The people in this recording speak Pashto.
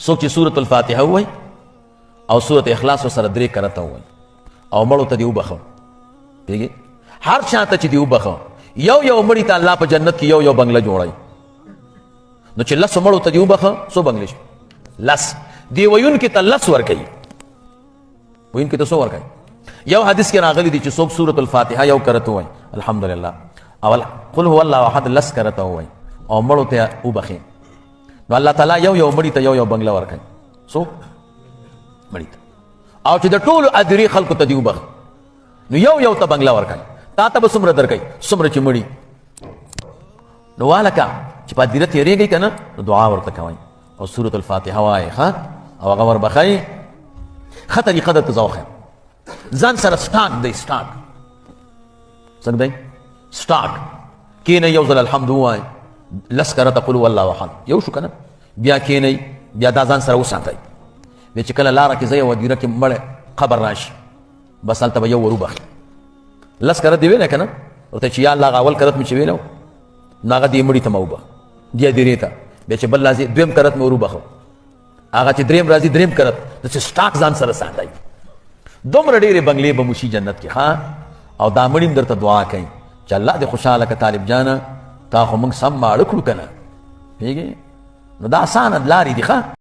څوک چې سورة الفاتحه ووایي او سورة اخلاص ورسره درې کرته ووایي او مړو ته دې وبخښه، پوهېږې؟ هر چا ته چې دې وبخښه، یو یو مړي ته الله په جنت کې یو یو بنګله جوړوي. نو چې لسو مړو ته دې وبخښه، څو بنګلې شو؟ لس. دې ویونکي ته لس ورکوي، ویونکي ته څو ورکوي؟ یو حدیث کې راغلي دي چې څوک سورة الفاتحه یو کرته ووایي الحمدلله، او قل هو الله احد لس کرته ووایي او مړو ته وبخښي، نو الله تعالی یو یو مړي ته یو یو بنګله ورکوي. څو مړي ته؟ او چې د ټولو ادري خلکو ته دې وبخښي، نو یو یو ته بنګله ورکوي. تا ته به څومره درکوي؟ څومره چې مړي. نو والکه چې په ادیره تېرېږئ که نه، نو دعا ورته کوئ او سورة الفاتحه وایئ، ښه، او هغه وربخښئ. ښه طریقه درته زه وښیم. ځان سره سټاک دی، سټاک څنګه دی؟ سټاک کینئ، یو ځل الحمد ووایئ، لس کرته قل هو الله احد، یو شو که نه؟ بیا کینئ، بیا دا ځان سره وساتئ. بیا چې کله لاره کې ځئ او ادیره کې مړی قبر راشي، بس هلته به یو ور وبخښي. لس کرت دې ویلی که نه؟ ورته چې یا الله هغه اول کرت مې چې ویلی و، نو هغه دې مړي ته مه وبخښه، دې ادیرې ته. بیا چې بل راځي دویم کرت مې ور وبخښه، هغه چې دریم راځي دریم کرت، داسې سټاک ځان سره ساتئ. دومره ډېرې بنګلې به مو شي جنت کې. ښه، او دا مړي هم درته دعا کوي چې الله دې خوشحاله که طالب جانه، تا خو موږ سم ماړه کړو که نه، پوهېږې؟ نو دا اسانه لارې دي. ښه.